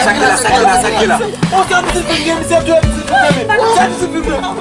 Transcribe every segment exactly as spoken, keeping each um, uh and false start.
Sa ki la, sa ki la, sa ki la. Yon sèl ti fim gen misye touye ti fim. Yon sèl ti fim. Yon lòt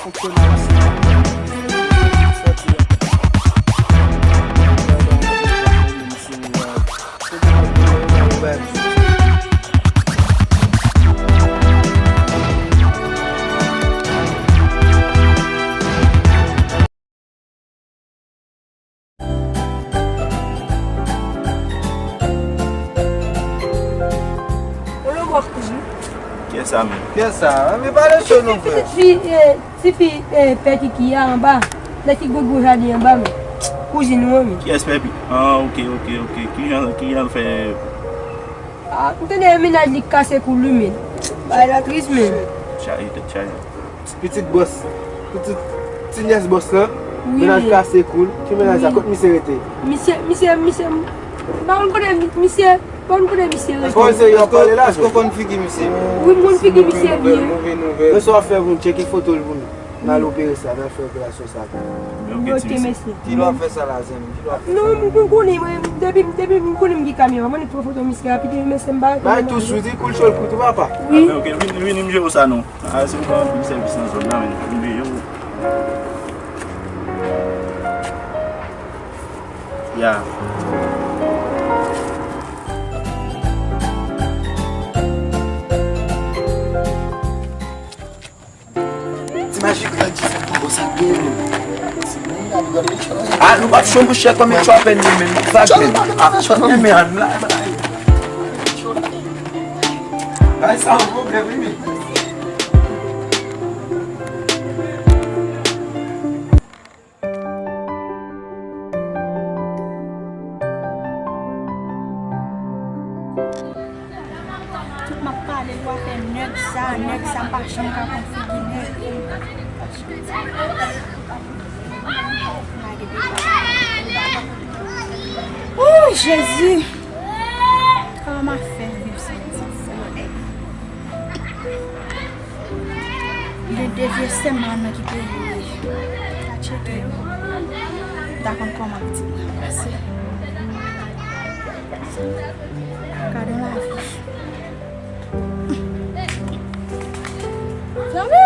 bò kouri. Kiyès sa menm? Kiyès sa? Men pale cho non, frè. Pitit fi, eh, ti fi, eh, Pè Kiki a anba. Nèg ki gwo gwo jaden anba, men. Kouzin ou an, men. Kiyès Pè Pi-, ah, ok, ok, ok. Kijan, kijan l fè? Ah, m tande mennaj li kase kou li, men. Bagay la tris, men. Chaje tèt chaje. Pitit bòs, pitit ti nyès bòs lan, wi, mennaj kase kou l. Ki mennaj sa? Kot misye rete? Misye, misye, misye, m pa konn kote mi-, misye, m pa konn kote misye rete. Èske w serye w ap pale la? Èske w konn figi misye? Wi, m konn figi misye byen. Move nouvèl. Men sa w ap fè pou m tcheke foto l pou nou. N al opere sa, n al fè operasyon sa pou nou. Ok, mesye. Kilè w ap fè sa la, zanmi? Kilè w ap fè sa? Non, m, m konnen, mwen, depi, depi m konnen m gen kamera, mwen pran foto misye rapid, mesye, m ba. Bay tou sou, di kou l cho l kout ou, papa. Wi. Ah, ok, vin, vin, m jere w sa non. Ah, se ou k ap fè sèvis nan zòn nan, men. Vin jere w. Ya. Ti maji grandi sa, bon, sa k gen menm. Ah, nou p ap chanm pou chèk kòm yon chòpèn li menm. Sa k gen. Ah, men an la. Ay, sa yon pwoblèm, wi, men. Tout m ap pale, l wè fè nèg sa, nèg sa, m pa janm ka konn figi nèg. Ooh, Jezi! Kòman m ap fè viv sa? Gen de vye sè m nan ki peyi yo ye. Pa tcheke yo. M ta konn kòman m di m ranmase. Gade yon lavi. Zanmi!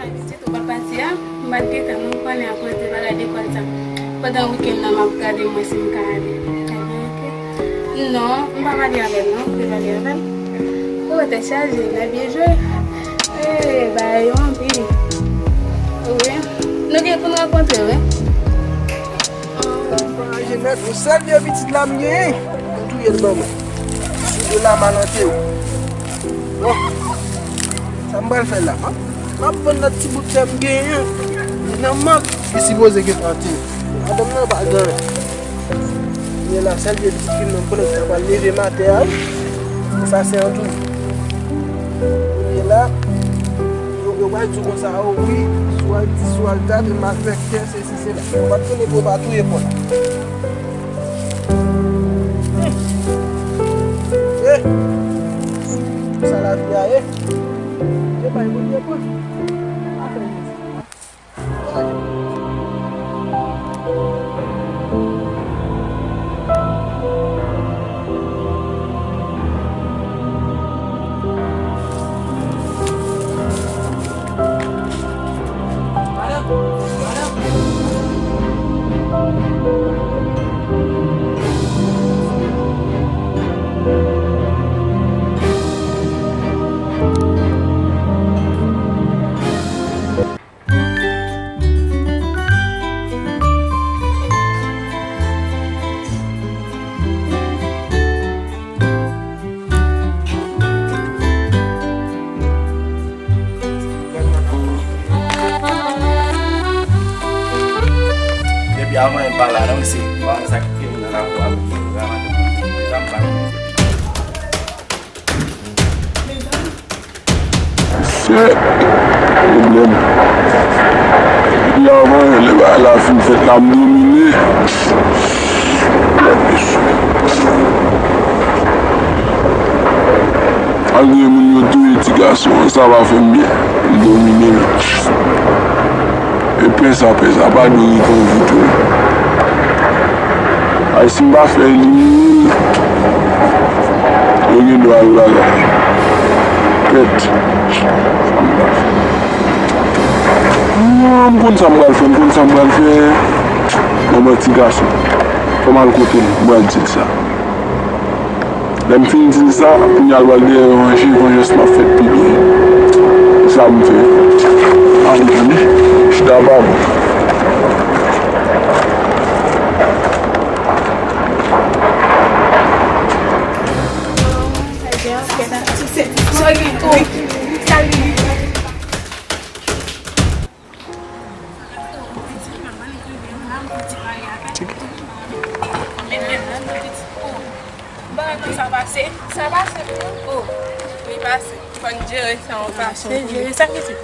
Pitit ou pa pati a, m pa t gentan, mwen konnen ap rete bagay lekòl sa. Pandan wikenn nan, m ap gade mwen si m ka ale. Ebyen, oke. Non, m pa pale avè l, non, m te pale avè l. O, tèt chaje, n ap byen jwe. E, bagay yo anpil. Wi. Nou gen pou n rankontre, wi. Anraje nèt, yon sèl vye pitit la m genyen. Mwen touye l ban mwen. Sou do la m al antere. Bon. Sa m pral fè la? M ap, m ap vann lòt ti bout tè m genyen an. Li nan mank. Li sipoze gen trant. Madanm nan pa gen anyen. Men la, sèl vye pitit fi m nan, m konnen sa pral leve m atè a, wi. Sa se an tou. Kounye la, yo, yo pral di w konsa, o wi, si w al, si w al gade malfektè, sesi, sela. Yo pa t konnen ke yo pa touye pòt. Eh! Sa lavi a ye? Yo bay moun de pòt. Afè yo. Ay. Se pa sa ki gen nan lakou a, pou mwen, madanm mwen, se pa mwen. Se pwoblèm. Depi avan, lè bagay la fin fèt la, m domine. Malgre moun yo touye ti gason an, sa pa fè m byen. M domine l. E pè sa, pè sa, pa dwe rete anvi tou. Ay, si m pa fè elimine l, yo gen dwa al bagay. Pèt. Non, m konn sa m pral fè, m konn sa m pral fè. Manman ti gason. Fò m al kote l, m pral di l sa. Lè m fin di l sa, kounye a l pral dèyè ranje, vengeance m ap fèt pi byen. Se sa m fè. Ale, ale. Chita pa bon. Bagay konsa pase. Sa pase pou ou? Oh, li pase. Fò n jere sa, on pase. Se jere sa ki se.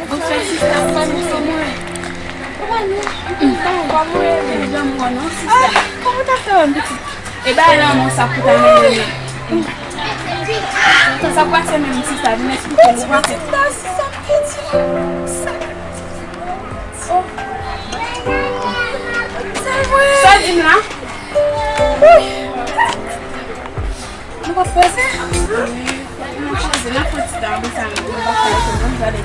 Bonswa, sista, kòman nou? Kòman nou? Kòman ou ye? Janm wè non, sista. Ah, kòman w ta fè wè m, pitit? E bagay lanmò sa pou ta mennen nou. Sa k pase menm, sista, vin eksplike nou. Sa, sista, piti. Sa. Oh. Sa vre. Sa di m la? Wi. Nou pa fè sa. N ap chanje, n ap pran ti tan, apre sa, nou va fè l, nou va gade.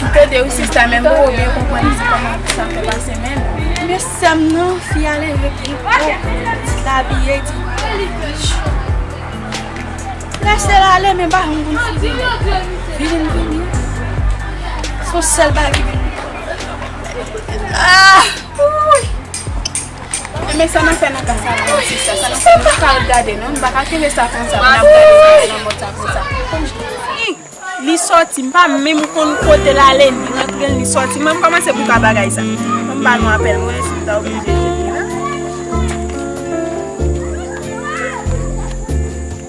M tande wi sista, men m poko byen konprann di kòman sa fè pase menm. Men sè m nan, fi a leve pi po, l abiye di. Lèse l ale, men pa janm konn fini. Li vin vini. Se yon sèl bagay ki vin. Ah! Wouy! Men sa n ap fè nan ka sa la, sista, sa n ap fè, nou pa ka ret gade non, nou pa ka kenbe sa konsa, pou n ap gade bagay lanmò sa konsa. Li sòti, m pa menm konn kote l ale, li rantre, li sòti. Mwen, m kòmanse bouka bagay sa. Mwen, m ba nou apèl, mwen, si m ta oblije jete la.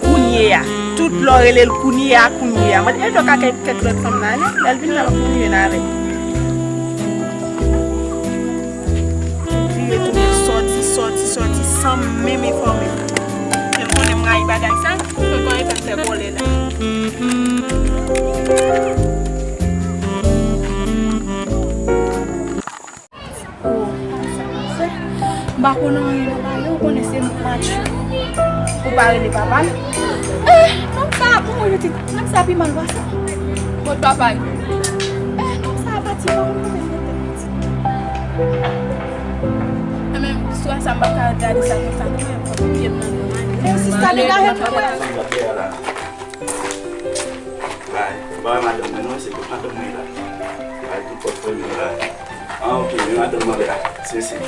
Kounye a, tout lè w rele l kounye a, kounye a. Mwen, e dòk ak kèk lòt fanm nan, lè l vin la, l ap kounye nan avè l. Vire tounen, sòti, sòti, sòti, san menm enfòme m. Mwen konnen m rayi bagay sa, mwen konnen fè m fè vòlè la. M pa konn anyen nan pale, ou konnen se match ou pa rele papa l. Eh, nonm sa ap mouri pitit, nonm sa pi mal pase. Kot papa l? Eh, nonm sa pati, m pa konn kote l rete. E menm istwa sa, m pa ka gade sa konsa non, men fòk m pye m nan men. Men sista degaje pou mwen. Bay, bay madanm mwen non, se kot madanm mwen la. Bay tout pòt fèmen la. Ah, ok, men madanm mwen la. Se, se.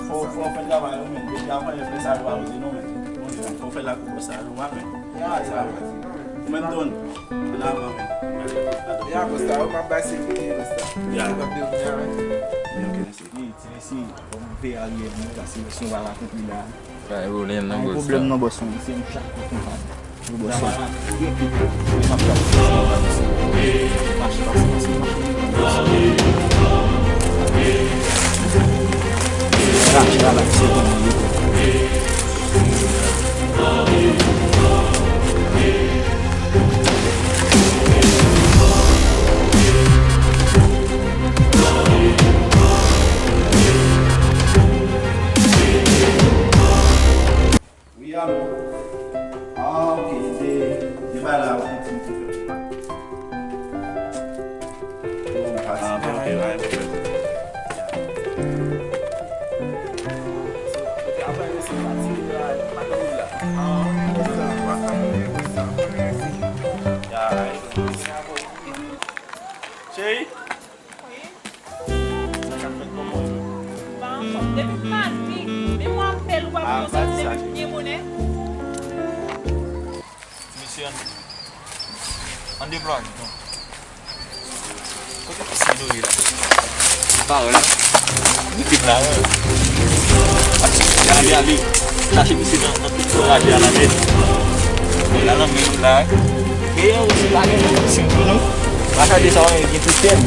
Fò, fò fè travay ou menm. Depi avan lè fè sa, yo pa rete non, men. Bon, fò fè lakou sa, yo pa fè. Ou menm, Don. Ann avan, men. Ya, Kosta, yo pa bay sekirite, Kosta. Ya. Yo pa dewout ya, men. Men, ok, mèsi. Wi, ti mesye, fò m veye aryè nou, paske misyon pa la konpli la. Pa gen pwoblèm non, bòs. Pa gen pwoblèm non, bòs, misye, m chak kote m pa. Wi, alo. Ah, ok, de, de bagay la, ok, ti, ti fè. Cheri? Sa k ap fèt, kòman w ye? Pa anfòm. Depi m pa di, menm w apèl ou pa pran yon sèl depi m gen bonè. Ti mesye, ann, ann deplwaye non. Kote pisin nou ye la? M pa wè l non. Mete m la, wi. Ale, ale. Chache pisin nan, nan tout kouraje a la, men. Li la nan men nou la, wi. E yon ti lage nan pisin pou nou. Pa gade sa, wi, gen tout tèm.